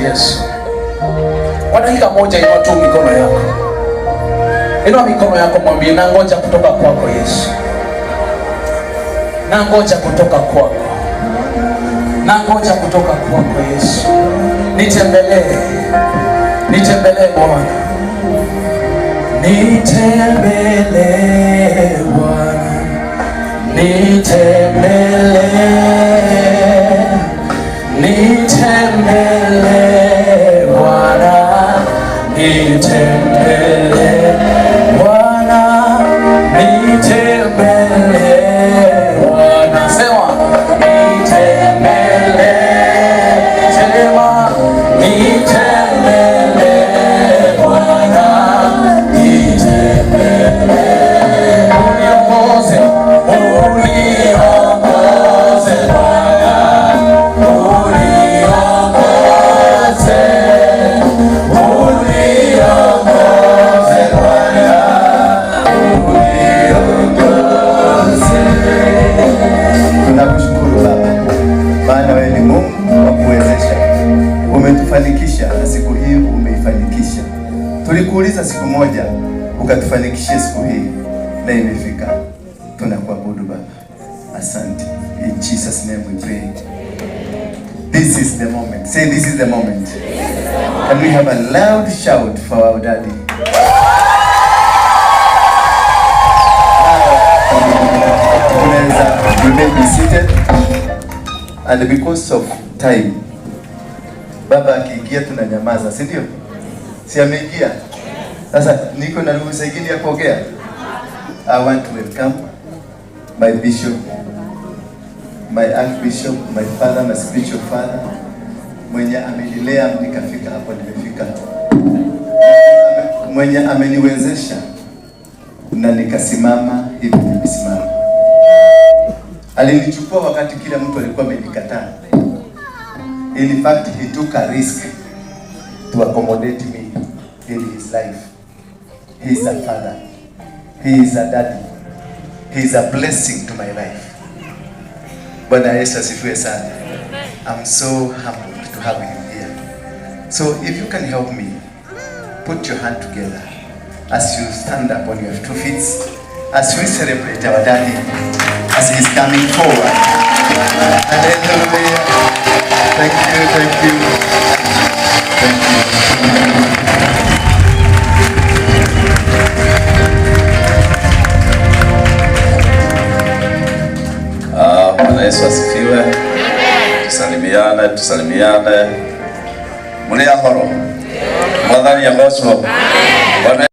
Yesu. Kwa dakika moja, inua tu mikono yako, inua mikono yako, mwambie, nangoja kutoka kwako Yesu, nangoja kutoka kwako, nangoja kutoka kwako Yesu, nitembelee, nitembelee Bwana, nitembelee Bwana, nitembelee, nitembelee Bwana, nitembelee Bwana, nitembelee Bwana. Sema, nitembelee, sema, nitembelee Bwana, nitembelee, uniongoze, uniongoze Bwana, uniongoze, uniongoze Bwana, uniongoze. Tunakushukuru Baba, maana wewe ni Mungu wa kuwezesha. Umetufanikisha na siku hii umeifanikisha. Tulikuuliza siku moja, ukatufanikishia siku hii na imefika. Tunakuabudu Baba, asante. In Jesus' name we pray. This is the moment. Say, "This is the moment." Can we have a loud shout for our daddy? Now, tunaweza, you may be seated. And because of time, baba akiingia tunanyamaza, si ndio? Si ameingia? Sasa niko na ruhusa ingine ya kuongea. I want to welcome my bishop, my archbishop, my father, my spiritual father, mwenye amenilea nikafika hapo nimefika, mwenye ameniwezesha na nikasimama hivi nimesimama. Alinichukua wakati kila mtu alikuwa amenikataa. In fact, he took a risk to accommodate me in his life. He is a father. He is a daddy. He is a blessing to my life. Bwana Yesu asifiwe sana. I'm so humbled to have him here. So if you can help me, put your hand together as you stand up on your two feet as we celebrate our daddy as he's coming forward. Hallelujah. Thank you, thank you. Thank you. Ah, Bwana Yesu asifiwe. Tusalimiane, tusalimiane. Muri ahoro. Mwathani agocwo. Bwana